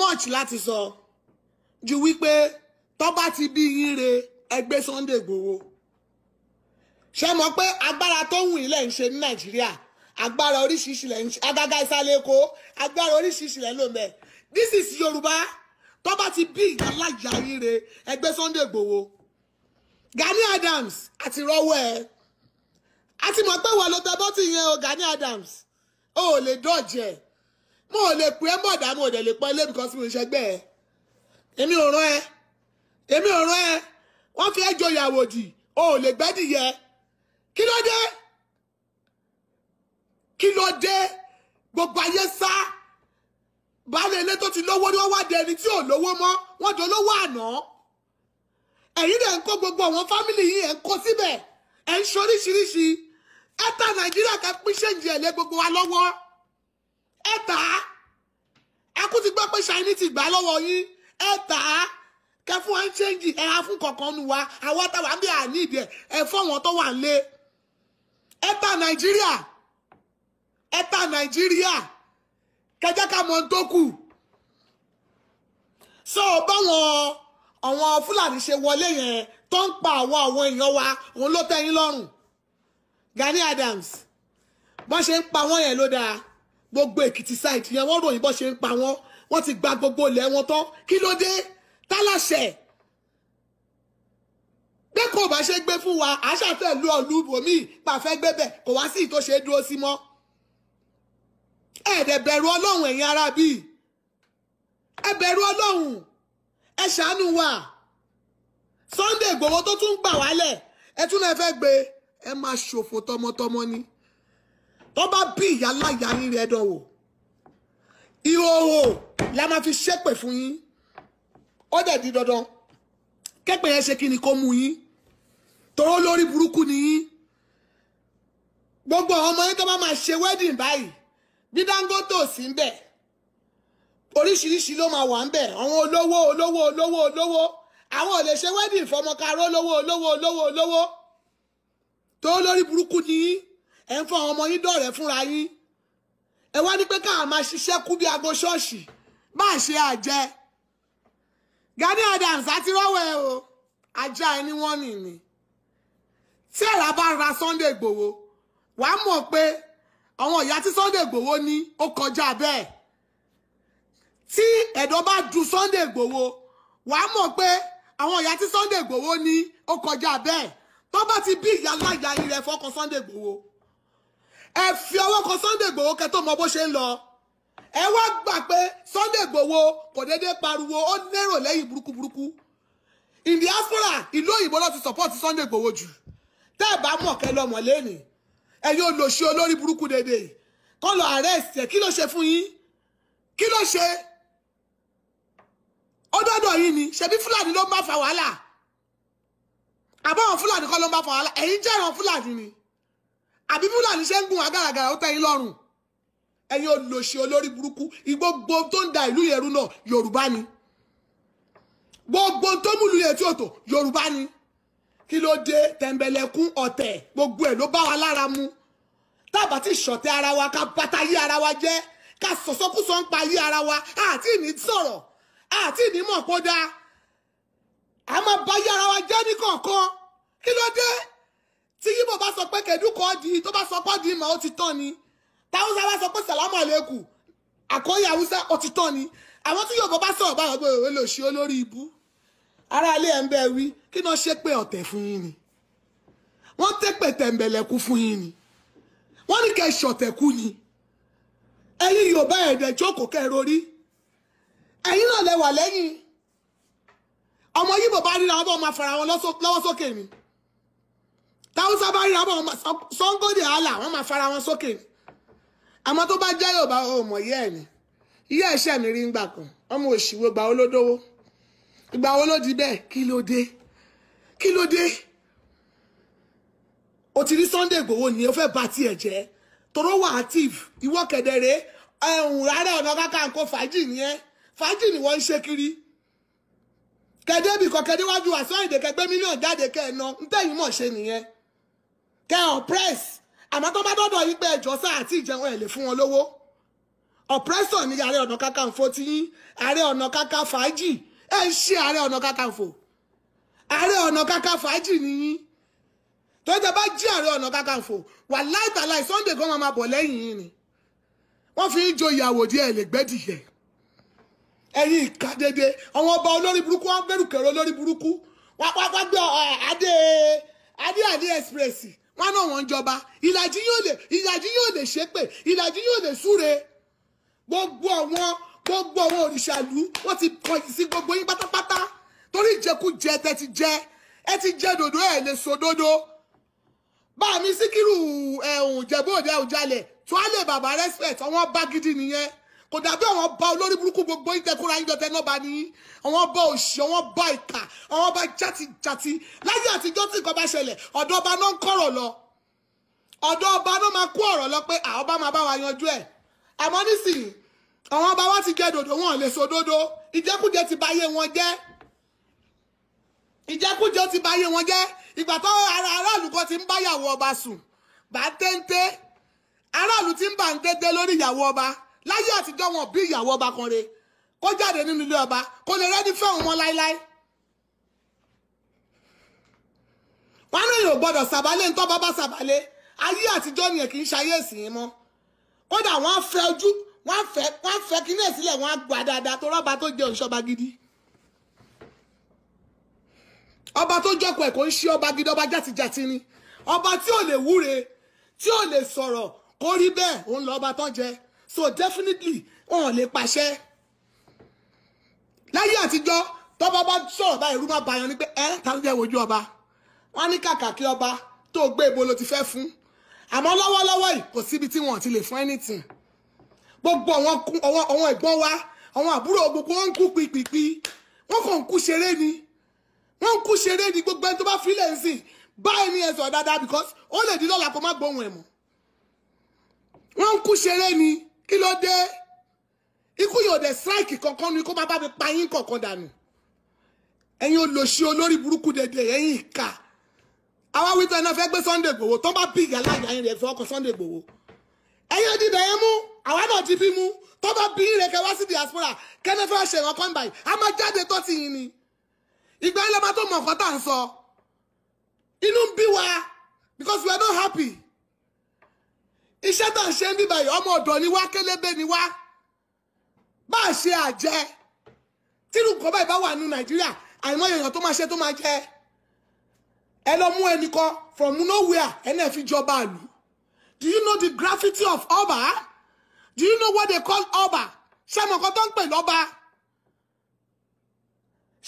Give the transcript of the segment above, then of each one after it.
much láti sọ ju wípé tó bá ti bí yín re ẹgbẹ́ Sunday Igboho. Ṣé mọ̀ pé agbára tó wù yín lẹ̀ ń ṣe ní Nàìjíríà, agbára oríṣiríṣi lẹ̀ ń ṣe, àgàgà ìsàlẹ̀ Èkó, agbára oríṣiríṣi lẹ̀ ń lò mẹ́. This is Yorùbá. Tó bá ti bí ìyá yín re ẹgbẹ́ Sunday Igboho. Gani Adams àti rọ́wọ́ ẹ̀, àti mọ̀ pé wọ́n ló tẹ bọ́tì yẹn o. Gani Adams, o ò lè dọ̀jẹ̀, mo ò lè pè é mọ̀dá, mo ò dẹ̀ lè pọ́n ilé because mi ò ṣẹgbẹ́ ẹ. Èmi ò rán ẹ, èmi ò rán ẹ. Wọ́n fi ẹ́ joyè àwòdì, o ò lè gbẹ́dìyẹ. Kí ló dé? Kí ló dé? Gbogbo ayé sá. Baálé ilé tó ti lówó ni wọ́n wá di ẹni tí ò lówó mọ́, wọ́n di olówó àná. Ẹ̀yin dẹ̀ ń kó gbogbo àwọn family yìí, ẹ̀ ń kó síbẹ̀, ẹ̀ ń ṣoríṣiríṣi. Ẹ ta Nàìjíríà kẹ́ pín change ẹ̀ lé gbogbo wa lọ́wọ́. Ẹ tà á. Ẹ kú ti gbọ́ pé Ṣáínì ti gbà lọ́wọ́ yín. Ẹ tà á. Kẹ́ fún wa ń change ẹ̀ á fún kọ̀ọ̀kan nu wa. Àwọn táwa ń bí àní ìdí ẹ̀, ẹ fún àwọn tó wà ń lé. Ẹ ta Nàìjíríà. Ẹ ta Nàìjíríà. Kẹjẹ́ ká mọ ohun tó kù. So báwọn àwọn Fúlàní ṣe wọlé yẹn tó ń pa àwọn èèyàn wa, òun ló tẹ́ yín lọ́rùn. Gani Adams, bọ́n ṣe ń pa wọ́n yẹn ló dáa. Gbogbo Èkìtì side yẹn wọ́n ròyìn bọ́n ṣe ń pa wọ́n, wọ́n ti gba gbogbo ilẹ̀ wọn tán. Kí ló dé? Tálàṣẹ pé kò bá ṣe gbé fún wa, àṣàfẹ́ lu ọ̀lú bòmíì pàfẹ́ gbé bẹ̀, kò wá sí ìtò ṣe é dúró sí mọ́. Ẹ dẹ̀ bẹ̀rù Ọlọ́run, ẹ̀yin ará bíi ẹ bẹ̀rù Ọlọ́run, ẹ ṣàánú wa. Sunday Igboho tó tún gbà wálẹ̀, ẹ tún náà fẹ́ gbé, ẹ máa ṣòfò tọmọtọmọ ni. Tó bá bí ìyá láyà yín rẹ dánwò, ìhòòhò la máa fi ṣépè fún yín. Ó dẹ̀ di dandan kẹ́pẹ́ yẹn ṣe kí ni kó mú yín, toró lórí burúkú ni yín. Gbogbo àwọn ọmọ yín tó bá máa ṣe wedding báyìí, bí Dangote ò sí ń bẹ̀, oríṣiríṣi ló máa wà ń bẹ̀. Àwọn olówó olówó olówó olówó, àwọn ò lè ṣe wedding fọmọkaró olówó olówó olówó olówó. Tó lórí burúkú ni yín. Ẹ ń fọ àwọn ọmọ yín dọ̀rẹ́ fúnra yín. Ẹ wá ní pé káà máa ṣiṣẹ́ kú bí aago ṣọ́ọ̀ṣì bá a ṣe àjẹ. Gani Adams àti rọ́wọ́ ẹ o, ajá ẹni wọ́n nì ní. Tí ẹ̀rá bá ra Sunday Igboho, wàá mọ̀ pé àwọn ìyá tí Sunday Igboho ní ó kọjá bẹ́ẹ̀. Tí ẹ̀dọ́ bá du Sunday Igboho, wàá mọ̀ pé àwọn ìyá tí Sunday Igboho ní ó kọjá bẹ́ẹ̀. Tó bá ti bí ìyá láyà yín rẹ fọkàn Sunday Igboho, ẹ fi ọwọ́ kan Sunday Igboho kẹ́ tó mọ bó ṣe ń lọ. Ẹ wá gbà pé Sunday Igboho kò déédéé pariwo, ó lérò lẹ́yìn burúkú burúkú. In diaspora, ìlú òyìnbó ló ti support Sunday Igboho jù. Tẹ́ ẹ bá mọ̀ kẹ́ lọ mọ̀ lẹ́nìí. Ẹ̀yin olòṣì olórí burúkú dédé kọ́ lọ arrest ẹ̀. Kí ló ṣe fún yín? Kí ló ṣe? Ó dọ́dọ̀ yín ni. Ṣebí Fúlàní ló ń bá fa wàhálà? Àbọ̀wọ̀n Fúlàní kọ́ ló ń bá fa wàhálà? Ẹ̀yin jẹ́ ìran Fúlàní ni. Àbí Fúlàní ṣe ń gùn agáragàrà ó tẹ́ yín lọ́rùn? Ẹ̀yin olòṣì olórí burúkú. Gbogbo tó ń da ìlú yẹn rú náà Yorùbá ni. Gbogbo tó mú ìlú yẹn tí ò tó Yorùbá ni. Kí ló dé? Tẹ̀m̀bẹ̀lẹ̀kún ọ̀tẹ̀ gbogbo ẹ̀ ló bá wa lára mu. Tábà tí ṣọ̀tẹ̀ ara wa, ká bàtà yí ara wa jẹ́, ká sọ̀sọ́kùsọ ń pa yí ara wa, àti ní sọ̀rọ̀, àti ní mọ̀ kó dáa. A máa bá yí ara wa jẹ́ ní kọ̀ọ̀kan. Kí ló dé? Tí Yíbò bá sọ pé kẹ̀dú kọ́ di, tó bá sọ pé di mà ó ti tán ni. Táwùsá bá sọ pé sàlámù àlékù, àkóyè Haúsá ó ti tán ni. Àwọn tí Yorùbá bá sọ̀rọ̀ báwọn pé òwe lò ṣe olórí ibú. Ará ilé ẹ̀ ń bẹ́ wí, kí náà ṣe pé ọ̀tẹ̀ fún yín ni? Wọ́n tẹ́ pé tẹ̀m̀bẹ̀lẹ̀kú fún yín ni. Wọ́n ní kẹ́ ṣọ̀tẹ̀ kú ni. Ẹ̀yin Yorùbá ẹ̀dẹ̀ jókòó kẹ́ rorí. Ẹ̀yin náà lẹ wà lẹ́yìn. Ọmọ Yíbò bá ríra wọn máa fara wọn lọ́wọ́ sókè ni. Táwùsá bá ríra wọn Sàngódé àlà wọn máa fara wọn sókè ni. Àmọ́ tó bá jẹ́ Yorùbá ò mọ̀ yẹ́ ẹ̀ ni. Ìyá ẹ̀ṣẹ̀ mi rí ń gbà kan. Ọmọ òṣìwò gbà olódówó. Ìgbà wo ló di bẹ́ẹ̀? Kí ló dé? Kí ló dé? O ti rí Sunday Igboho ni o fẹ́ bà tiẹ̀ jẹ́. Toró wà active. Ìwọ kẹ̀dẹ̀rẹ́ ẹ̀hùn rárá ọ̀nà Kakanfò fàájì nìyẹn. Fàájì ni wọ́n ń ṣe kiri. Kẹ̀dẹ́bì kan kẹ̀dẹ́wájú Wasiu Ayinde kẹgbẹ́ mílíọ̀nù jáde kẹ́ ẹ̀ ná. Ntẹ̀yìn mọ̀ ṣe nìyẹn. Kẹ́ ọ̀ press. Àmọ́ tó bá dọ́dọ̀ yín pé ẹjọ́ sáà àti ìjẹun ẹ̀ lè fún wọn lówó. Oppressor ni Ààrẹ Ọ̀nà Kakanfò ti yín. Ààrẹ Ọ̀nà Kakanfàájì. Ẹ ń ṣe Ààrẹ Ọ̀nà Kakanfò. Ààrẹ Ọ̀nà Kakanfàájì ni yín. Tó jẹ́ bá jí Ààrẹ Ọ̀nà Kakanfò, wàláì tàláì Sunday gan máa bọ̀ lẹ́yìn yín ni. Wọ́n fi ń joyè àwòdì ẹ̀ lè gbẹ́dìyẹ. Ẹ̀yin ìka dédé. Àwọn ọba olórí burúkú wọ́n gbẹ́rùkẹ̀rọ olórí burúkú. Wọ́n wá gbé adé adé adé express. Wọ́n náà wọ́n ń jọba. Ìlàjì yóò lè ṣépè. Ìlàjì yóò lè súre. Gbogbo àwọn òrìṣàlú wọ́n ti kọ̀yìn sí gbogbo yín pátápátá. Torí ìjẹkújẹ tẹ ti jẹ. Ẹ ti jẹ dòdò ẹ lè so dòdò. Bá mi Síkírù ẹ̀hùn Ìjẹ̀bú Òde Àwùjalẹ̀ tó á lè bàbá respect àwọn ọba gidi nìyẹn. Kò dàbí àwọn ọba olórí burúkú gbogbo yín tẹkúra yín jọtẹ náà bá ní. Àwọn ọba òṣì, àwọn ọba ìkà, àwọn ọba játijàti. Láyé àtijọ́ tí nǹkan bá ṣẹlẹ̀, ọ̀dọ̀ ọba náà ń kọ̀rọ̀ lọ. Ọ̀dọ̀ ọba náà máa kó ọ̀rọ̀ lọ pé àwọn ọba máa bá wa yanjú ẹ̀. Àmọ́ nísìnyí, àwọn ọba wa ti jẹ dòdò, wọn ò lè so dòdò. Ìjẹkújẹ ti bà ayé wọn jẹ́. Ìjẹkújẹ ti bà ayé wọn jẹ́. Ìgbà tó aráàlú kan ti ń bá ìyàwó ọba sùn, bá téńté. Aráàlú ti ń bà ń téńté lórí ìyàwó ọba. Láyé àtijọ́ wọn bí ìyàwó ọba kan re. Kó jáde nínú ilé ọba, kó lè rẹ́ni fẹ́ òun mọ́ láíláí. Wọn ní yóò gbọ́dọ̀ sàbálẹ̀ ń tọ́ bá bá sàbálẹ̀. Ayé àtijọ́ nìyẹn kì í ṣayé ìsìn mọ́. Kódà wọ́n á fẹ́ ojú, wọ́n á fẹ́ kíní ẹ̀ sílẹ̀, wọ́n á gbà dáadáa tó rọ́ba tó jẹ́ òǹṣọba gidi. Ọba tó jọkọ̀ ẹ̀ kò ń ṣe ọba gidi, ọba játijàti ni. Ọba tí ò lè wúre, tí ò lè sọ̀rọ̀, kó rí bẹ́ẹ̀, òun lọ ọba tán jẹ. So definitely, wọn ò lè pàṣẹ. Láyé àtijọ́, tọ́ba bá sọ̀rọ̀ báyìí, irú máa bàyàn ni pé ẹ́ ta ló jẹ́ wojú ọba. Wọ́n ní kàkà kí ọba tó gbé ibo ló ti fẹ́ fún. Àmọ́ lọ́wọ́lọ́wọ́ yìí, kò síbi tí wọ́n ti lè fún anything. Gbogbo àwọn ẹ̀gbọ́n wa, àwọn àbúrò gbogbo wọn ń kú pípípí. Wọ́n kàn ń kú ṣeré ni. Wọ́n ń kú ṣeré ni gbogbo ẹni tó bá fílẹ̀ ń sìn. Báyìí ni ẹ sọ dáadáa because ó lè di lọ́la kó má gbóhùn ẹ̀ mọ́. Wọ́n ń kú ṣeré ni. Kí ló dé? Ikú yóò dẹ̀ strike kankan ni kó má bá mi pa yín kankan dànù. Ẹ̀yin olòṣì olórí burúkú dẹ̀dẹ̀, ẹ̀yin ìkà. Àwa wí tán náà fẹ́ gbé Sunday Igboho, tó bá bí ìyá láyà yín rẹ̀ fẹ́ ọkọ̀ Sunday Igboho. Ẹ̀yin òdìdẹ̀ yẹn mú, àwa náà ti bí mú. Tó bá bí rẹ̀ kẹ́ wá sí diaspora, kẹ́ni fẹ́ ṣe ìrànkan báyìí, a máa jáde tó ti yín ni. Ìgbà yẹn lè máa tó mọ̀ nǹkan tá à ń sọ. Inú ń bí wa because we are not happy. Iṣẹ́ tá à ń ṣe ń bí báyìí, ọmọ ọ̀dọ̀ ni wá, kélébé ni wá. Bá a ṣe àjẹ, tírú nǹkan báyìí bá wà ní Nàìjíríà, àìmọye èèyàn tó máa ṣe tó máa jẹ. Ẹ lọ mú ẹnìkan from nowhere, ẹni ẹ fi jọba ìlú. Do you know the gravity of ọba? Do you know what they call ọba? Ṣé mọ̀ nǹkan tó ń pè lọ́ba?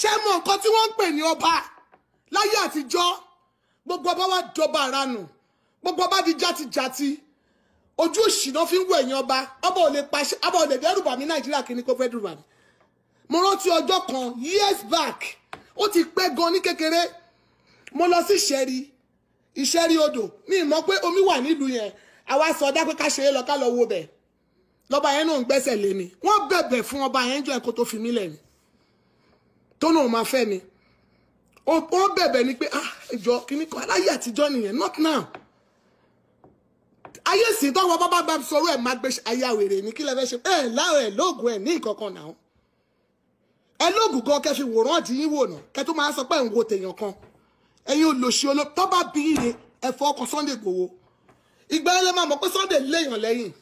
Ṣé mọ̀ nǹkan tí wọ́n ń pè ní ọba? Láyé àtijọ́, gbogbo ọba wa dọba àranù, gbogbo ọba di játijàti. Ojú òṣì náà fi ń wo ẹ̀yìn ọba. Ọba ò lè pàṣẹ, ọba ò lè dẹ́rù bà mí Nàìjíríà kí ni kó fẹ́ dẹ́rù bà mí. Mo rántí ọjọ́ kan years back, ó ti pẹ́ gan ní kékeré. Mo lọ sí Ìṣẹ́rí, Ìṣẹ́rí odò. Mi mọ̀ pé omi wà nílùú yẹn. Àwa sọ ọdá pé ká ṣeré lọ ká lọ wo bẹ̀. Lọ́ba yẹn náà ń gbẹ́sẹ̀ lé mi. Wọ́n bẹ̀bẹ̀ fún ọba yẹn jọ ẹ̀kọ́ tó fi mí lẹ̀ ni. Tó náà máa fẹ́ mi. Wọ́n bẹ̀bẹ̀ ni pé ah ìjọ kíní kan aláyé àtijọ́ nìyẹn, not now. Ayé sì tọ́wọ́ bá bá sọ̀rọ̀ ẹ̀ máa gbé ayé àwèrè ní kí lẹ fẹ́ ṣe. Ẹ láwọn ẹ̀ lóògùn ẹ̀ ní ìkankan náà. Ẹ lóògùn gan kẹ́ fi wòrán àti yín wò náà. Kẹ́ tó máa sọ pé ẹ̀ ń wo tèèyàn kan. Ẹ̀yin olòṣì oló tó bá bí ire ẹ̀fọ́ ọkọ̀ Sunday Igboho. Ìgbà yẹn lẹ máa mọ̀ pé Sunday léèyàn lẹ́yìn.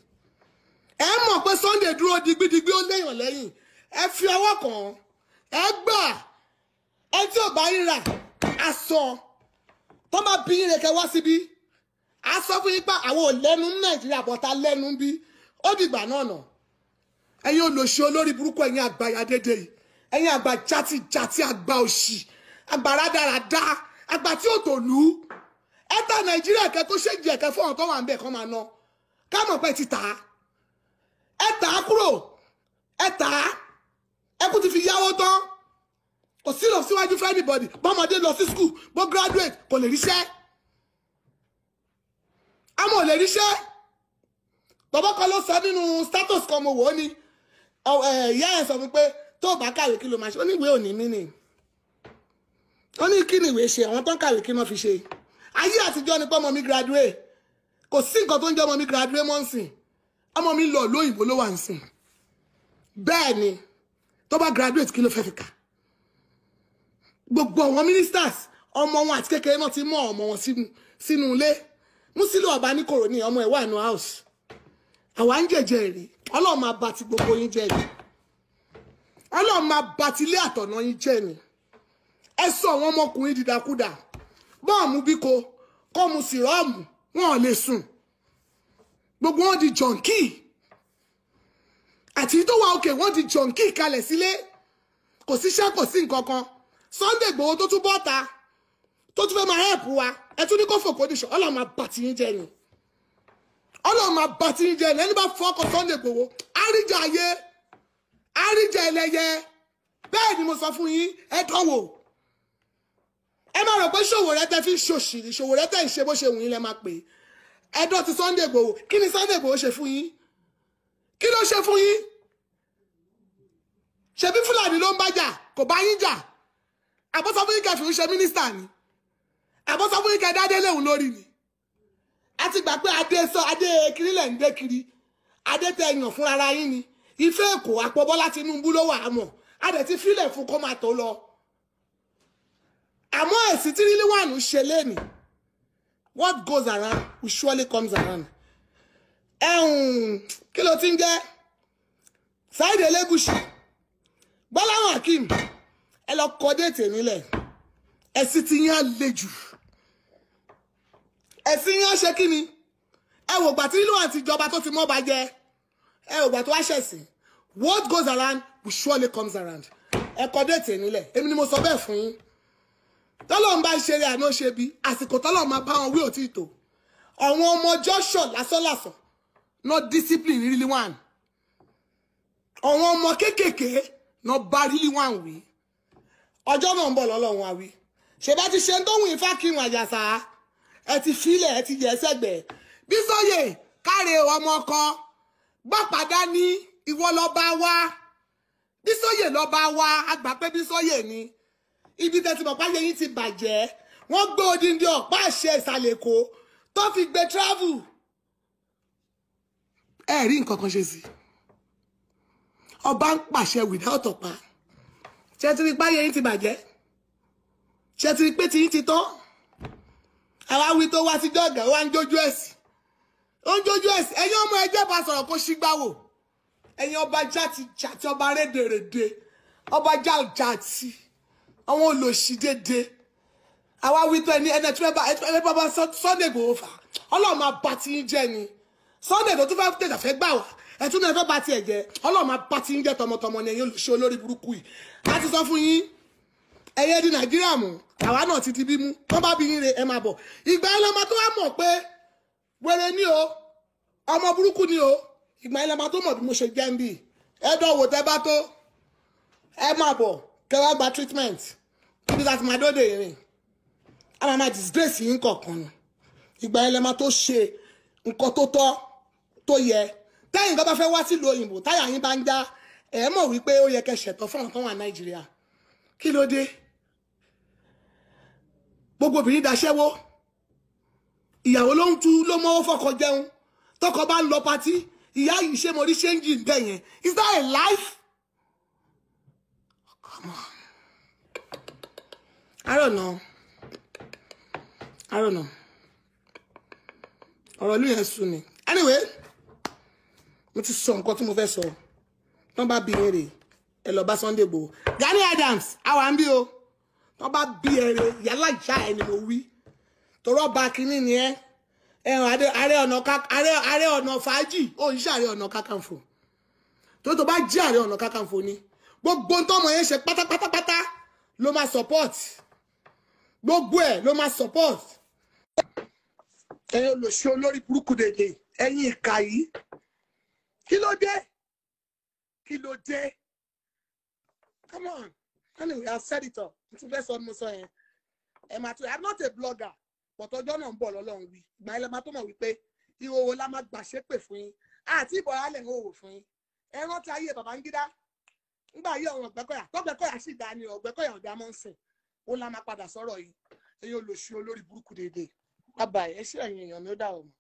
Ẹ mọ̀ pé Sunday dúró digbidigbi ó léèyàn lẹ́yìn. Ẹ fi ọwọ́ kàn án. Ẹ gbà. Ẹ tí ò bá ríra aṣọ tó bá bí ire kẹ́ wá síbí. A sọ fún yín pé àwọn ò lẹ́nu ní Nàìjíríà bọ́ta lẹ́nu bí. Ó dìgbà náà nà. Ẹ̀yin olòṣì olórí burúkú, ẹ̀yin àgbàyà dédé yìí. Ẹ̀yin àgbà játijàti, àgbà òṣì, àgbà rádaràda, àgbà tí ò tò lù ú. Ẹ ta Nàìjíríà kẹ́ tó ṣèjì ẹ̀kẹ́ fún àwọn tó wà ń bẹ̀ kán máa ná. Ká mọ̀ pé ti tà á. Ẹ tà á kúrò. Ẹ tà á. Ẹ kú ti fi yáwó tán. Kò sí lọ síwájú fún anybody. Bọ́mọdé lọ sí school, bó graduate kò lè ríṣẹ́. Àmọ́ ò lè ríṣẹ́. Bàbá kan ló sọ nínú status kan mo wò ó ní. Ìyá ẹ̀ sọ fún pé tó bá kàwé kí ló máa ṣe. Ó ní ìwé òní mí ni. Ó ní kí ni ìwé ṣe, àwọn tó ń kàwé kí wọ́n fi ṣe. Ayé àtijọ́ ni pé ọmọ mi graduate. Kò sí nǹkan tó ń jẹ́ ọmọ mi graduate mọ́ ń sìn. Ọmọ mi lọ lóyìnbó ló wà ń sìn. Bẹ́ẹ̀ ni, tó bá graduate kí ló fẹ́ fi kà? Gbogbo àwọn ministers, ọmọ wọn àti kékeré náà ti mọ ọmọ wọn sínú ilé. Musiliu Ọbaníkòrò ní ọmọ ẹ̀ wà ní house. Àwa ń jẹjẹ èrè. Ọlọ́run máa bà ti gbogbo yín jẹ́ ni. Ọlọ́run máa bà ti ilé àtọ̀nà yín jẹ́ ni. Ẹ sọ àwọn ọmọkùnrin dìdàkudà. Bọ́ọ̀mù bíko, kọ́ mu sìrọ́ọ̀mù, wọn ò lè sùn. Gbogbo wọn di jọ̀ǹkì. Àti tó wà òkè wọ́n di jọ̀ǹkì kalẹ̀ sílé. Kò síṣẹ́, kò sí nǹkan kan. Sunday Igboho tó tún bọ́ta, tó tún fẹ́ máa help wa, ẹ tún ní kó fòkó níṣọ́. Ọlọ́run máa bà ti yín jẹ́ ni. Ọlọ́run máa bà ti yín jẹ́ ni. Ẹni bá fọ́kọ̀ Sunday Igboho, àríjà ayé, àríjà ẹlẹ́yẹ. Bẹ́ẹ̀ ni mo sọ fún yín, ẹ dánwò. Ẹ má rò pé Sowore tẹ́ fi ń ṣòṣìrì, Sowore tẹ́ ń ṣe bó ṣe wù yín lẹ máa pè é. Ẹ̀dọ́ ti Sunday Igboho. Kí ni Sunday Igboho ṣe fún yín? Kí ló ṣe fún yín? Ṣebí Fúlàní ló ń bá jà, kò bá yín jà. Àbọ̀sọ fún yín kẹ́ fi ń ṣe mínísítà ni. Àbọ̀sọ fún yín kẹ́ dádé léhùn lórí ni. A ti gbà pé adé sọ adé kiri lẹ̀ ń dé kiri. Adé tẹ yàn fúnra ara yín ni. Ìfẹ́ Èkó àpò Bọ́lá Tinubu ló wà á mọ̀. A dẹ̀ ti fílẹ̀ fún kó máa tó lọ. Àmọ́ ẹ̀sìn tí Rilwan ṣe lénìí. What goes around will surely comes around. Kí ló ti ń jẹ́? Saheed Elegushi, Gbọ́láhàn Akeem, ẹ lọ kọ déètì nílẹ̀. Ẹ̀sìn ti yín á le jù. Ẹ̀sìn yín á ṣe kí ni? Ẹ wò gbà tí Rilwan ti jọba tó ti mọ́ ba jẹ. Ẹ wò gbà tó wá ṣẹ̀sìn. What goes around will surely comes around. Ẹ kọ déètì nílẹ̀. Èmi ni mo sọ bẹ́ẹ̀ fún yín. Tọ́lọ́run bá ń ṣeré àná ṣe bí àsìkò tọ́lọ́run máa bá wọn wí òtí tó. Àwọn ọmọ Joshua lásánlàsàn no discipline Rilwan. Àwọn ọmọ kéékèèké no bá Rilwan wí. Ọjọ́ náà ń bọ̀ lọ́lọ́run wa wí. Ṣé bá ti ṣe ń tóhun Ìfákìrun Àjàsà, ẹ ti filẹ̀, ẹ ti yẹ sẹ́gbẹ̀ẹ́. Bísóyè káre ọmọ ọkọ gbọ́pàdá ní ìwọ lọ́ba wa. Bísóyè lọ́ba wa, àgbà pé Bísóyè ni. Ibi tẹ́tí mọ̀ páyé yín ti bàjẹ́, wọ́n gbé odindi ọ̀pá àṣẹ ìsàlẹ̀ Èkó tó fi gbé travel. Ẹ rí nǹkan kan ṣe sí. Ọba ń pàṣẹ without ọ̀pá. Ṣé ti rí páyé yín ti bàjẹ́? Ṣé ti rí pé tiyín ti tán? Àwa wí tó wá sí jọ̀gà, ó wá ń jójú ẹ̀sìn. Ó ń jójú ẹ̀sìn. Ẹ̀yin ọmọ ẹjẹ́ bá sọ̀rọ̀ kó ṣígbáwò. Ẹ̀yin ọba játijàti, ọba rédèrèdè, ọba jàjàti, àwọn olòṣì dédé. Àwa wí tó ẹni ẹni tí wọ́n bá Sunday Igboho fà. Ọlọ́run máa bá ti yín jẹ́ ni. Sunday tó tún fẹ́ tẹ̀jà fẹ́ gbà wá. Ẹ̀tún náà fẹ́ bá tiẹ̀ jẹ́. Ọlọ́run máa bá ti yín jẹ́ tọmọtọmọ ni ẹ̀yin olùṣe olórí burúkú yìí. A ti sọ fún yín, ẹ̀yẹ di Nàìjíríà mú, àwa náà ti di bí mú. Wọ́n bá bí yín re, ẹ máa bọ̀. Ìgbà yẹn lọ́mọ tó wá mọ̀ pé wèrè ni o, ọmọ burúkú ni o. Ìgbà yẹn lọ́mọ tó mọ̀ bí mo ṣe jẹ́ ń bì. Ẹ dánwò tẹ́ bá tó, ẹ máa bọ̀ kẹ́ wá gba treatment. Ibi tá a ti máa dóde ìrìn. A máa máa disgrace yín kọ̀ọ̀kan ni. Ìgbà yẹn lọ́mọ tó ṣe nǹkan tó tọ́ tó yẹ. Tẹ́yìn kan bá fẹ́ wá sílùú òyìnbó, táyà yín bá ń já, ẹ mọ̀ wípé ó yẹ kẹ́ ṣẹ̀tọ́ fún àwọn tó wà Nàìjíríà. Kí ló dé? Gbogbo obìnrin daṣẹ́wó. Ìyàwó ló ń tú ló mọ́wọ́ fọ́kọ jẹun. Tọkọ bá ń lọ patí, ìyá yìí ṣe mo rí ṣéǹjì ń bẹ̀ yẹn. Is that a life? Come on. I don't know. I don't know. Ọ̀rọ̀ ìlú yẹn sú ni. Anyway, mo ti sọ nǹkan tí mo fẹ́ sọ. Tọ́n bá bí eré, ẹ lọ bá Sunday Igboho. Gani Adams, àwa ń bí o. Tọ́n bá bí eré, yálà ìyá ẹ ni mo wí. Torọ́ ba kínní ni ẹ. Ẹ̀hàn ààrẹ ọ̀nà fàájì, ó ń ṣe Ààrẹ Ọ̀nà Kakanfò. Tó tó bá jẹ́ Ààrẹ Ọ̀nà Kakanfò ni. Gbogbo tọ́mọ yẹn ṣe pátápátápátá ló máa support. Gbogbo ẹ̀ ló máa support. Ẹ̀yin olòṣì olórí burúkú dèdè, ẹ̀yin ìkà yìí. Kí ló dé? Kí ló dé? Come on. Anyway, I've said it all. Mo ti fẹ́ sọ mo sọ yẹn. Ẹ máa tún, I'm not a blogger, but ọjọ́ náà ń bọ̀ lọ́lọ́run wí. Ìgbà yẹn lẹ máa tó mọ̀ wípé ìhòòhò la máa gbà ṣépè fún yín. Àti ìbọ̀rọ̀ alẹ̀ ń hòhò fún yín. Ẹ rántí ayé Babangida. Nígbà ayé ọ̀run Ọ̀gbẹ́kọ̀yà. Tọ́gbẹ́kọ̀yà sì dá ni Ọ̀gbẹ́kọ̀yà ọ̀dà mọ́ ń sìn. Ó la máa padà sọ̀rọ̀ yìí. Ẹ̀yin olòṣì olórí burúkú dédé. Bye bye. Ẹ ṣé ẹ̀yin èèyàn mi, ó dà ọ̀mọ̀.